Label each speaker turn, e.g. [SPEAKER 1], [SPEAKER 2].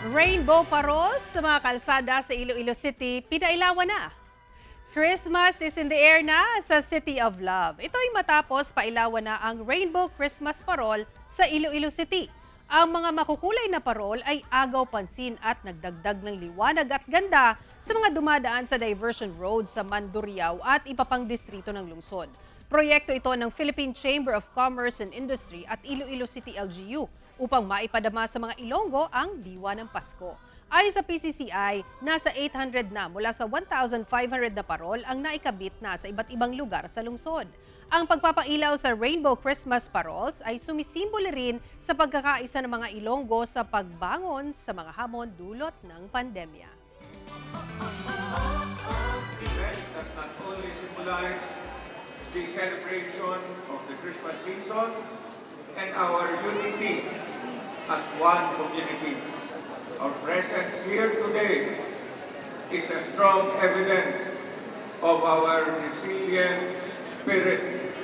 [SPEAKER 1] Rainbow parols sa mga kalsada sa Iloilo City, pinailawan na. Christmas is in the air na sa City of Love. Ito ay matapos pailawan na ang Rainbow Christmas Parol sa Iloilo City. Ang mga makukulay na parol ay agaw pansin at nagdagdag ng liwanag at ganda sa mga dumadaan sa Diversion Road sa Mandurriao at iba pang distrito ng lungsod. Proyekto ito ng Philippine Chamber of Commerce and Industry at Iloilo City LGU upang maipadama sa mga Ilonggo ang diwa ng Pasko. Ayon sa PCCI, nasa 800 na mula sa 1,500 na parol ang naikabit na sa iba't ibang lugar sa lungsod. Ang pagpapailaw sa Rainbow Christmas Parols ay sumisimbolo rin sa pagkakaisa ng mga Ilonggo sa pagbangon sa mga hamon dulot ng pandemya.
[SPEAKER 2] The event does not only symbolize the celebration of the Christmas season and our unity as one community. Our presence here today is a strong evidence of our resilient spirit.